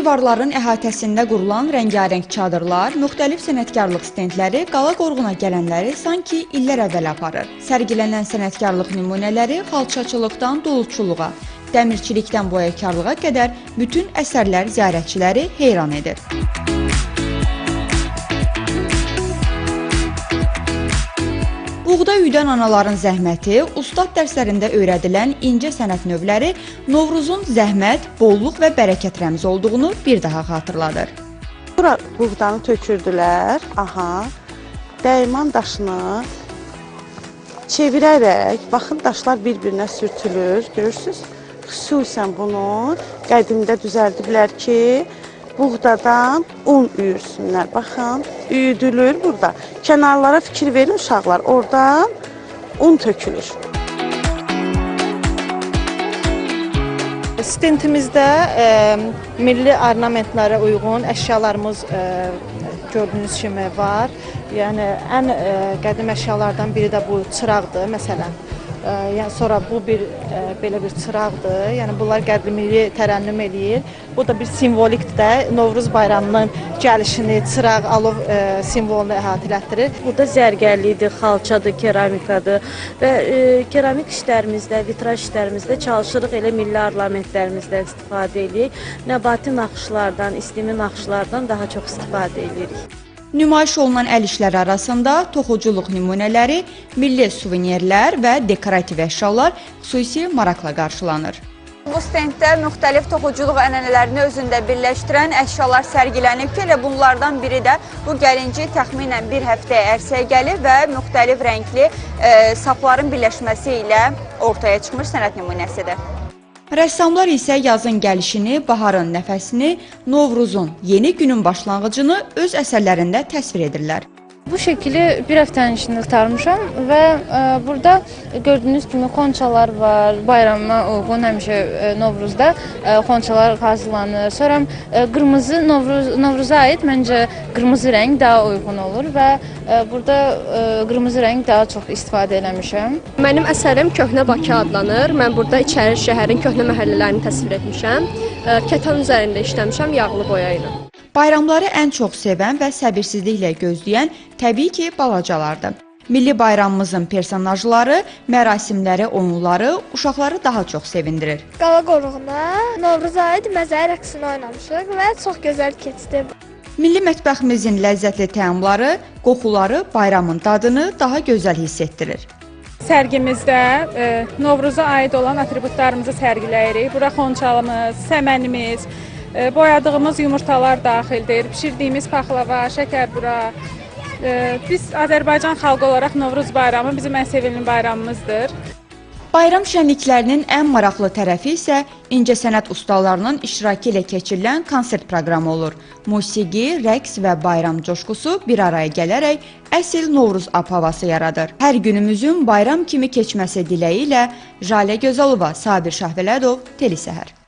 divarların əhatəsində qurulan rəngarəng çadırlar, müxtəlif sənətkarlıq stendləri Qala Qoruğuna gələnləri sanki illər əvvəl aparır. Sərgilənən sənətkarlıq nümunələri xalçaçılıqdan doluçuluğa, dəmirçilikdən boyakarlığa qədər bütün əsərlər ziyarətçiləri heyran edir. Buğda üyüdən anaların zəhməti, ustad dərslərində öyrədilən incə sənət növləri Novruzun zəhmət, bolluq və bərəkət rəmzi olduğunu bir daha xatırladır. Bura buğdanı tökürdülər. Aha. Dəyirman daşını çevirərək, baxın daşlar bir-birinə sürtülür, görürsüz? Xüsusən bunu qədimdə düzəldiblər ki, buğdadan un üyürsünlər. Baxın, üyüdülür burada. Kənarlara fikir verin uşaqlar, oradan un tökülür. Stentimizdə milli ornamentlərə uyğun əşyalarımız gördüyünüz kimi var. Yəni ən qədim əşyalardan biri də bu çıraqdır məsələn. Yəni sonra bu bir belə bir çıraqdır. Yəni bunlar qədimliyi tərənnüm eləyir. Bu da bir simvolikdir də. Novruz bayramının gəlişini, çıraq, alov simvolunu əhatə elətdirir. Burada zərgərlikdir, xalçadır, keramikadır və keramik işlərimizdə, vitraj işlərimizdə çalışırıq elə milli ornamentlərimizdən istifadə eləyirik. Nəbati naxışlardan, islimi naxışlardan daha çox istifadə eləyirik. Nümayiş olunan əl işləri arasında toxuculuq nümunələri, milli suvenirlər və dekorativ əşyalar xüsusi maraqla qarşılanır. Bu stenddə müxtəlif toxuculuq ənənələrini özündə birləşdirən əşyalar sərgilənib ki, elə bunlardan biri də bu gəlinci təxminən bir həftəyə ərsəyə gəlir və müxtəlif rəngli sapların birləşməsi ilə ortaya çıxmış sənət nümunəsidir. Rəssamlar isə yazın gəlişini, baharın nəfəsini, Novruzun, yeni günün başlanğıcını öz əsərlərində təsvir edirlər. Bu şəkili bir həftənin içində qurtarmışam və burada gördüyünüz kimi xonçalar var. Bayrama uyğun həmişə Novruzda xonçalar hazırlanır. Sonra qırmızı Novruza aid məncə qırmızı rəng daha uyğun olur və burada qırmızı rəng daha çox istifadə eləmişəm. Mənim əsərim Köhnə Bakı adlanır. Mən burada içəri şəhərin köhnə məhəllələrini təsvir etmişəm. Kətan üzərində işləmişəm yağlı boya ilə. Bayramları ən çox sevən və səbirsizliklə gözləyən təbii ki, balacalardır. Milli bayramımızın personajları, mərasimləri, oyunları uşaqları daha çox sevindirir. Qala Qoruğuna Novruza aid məzəli rəqsini oynamışıq və çox gözəl keçdi. Milli mətbəximizin ləzzətli təamları, qoxuları bayramın dadını daha gözəl hiss etdirir. Sərgimizdə Novruza aid olan atributlarımızı sərgiləyirik. Bura xonçalımız, səmənimiz, boyadığımız yumurtalar daxildir, bişirdiyimiz paxlava, şəkərbura. Biz Azərbaycan xalqı olaraq Novruz bayramı bizim ən sevimli bayramımızdır. Bayram şənliklərinin ən maraqlı tərəfi isə incəsənət ustalarının iştirakı ilə keçirilən konsert proqramı olur. Musiqi, rəqs və bayram coşqusu bir araya gələrək əsl Novruz ab-havası yaradır. Hər günümüzün bayram kimi keçməsi diləyi ilə Jalə Gözəlova, Sabir Şahvələdov, Telesəhər.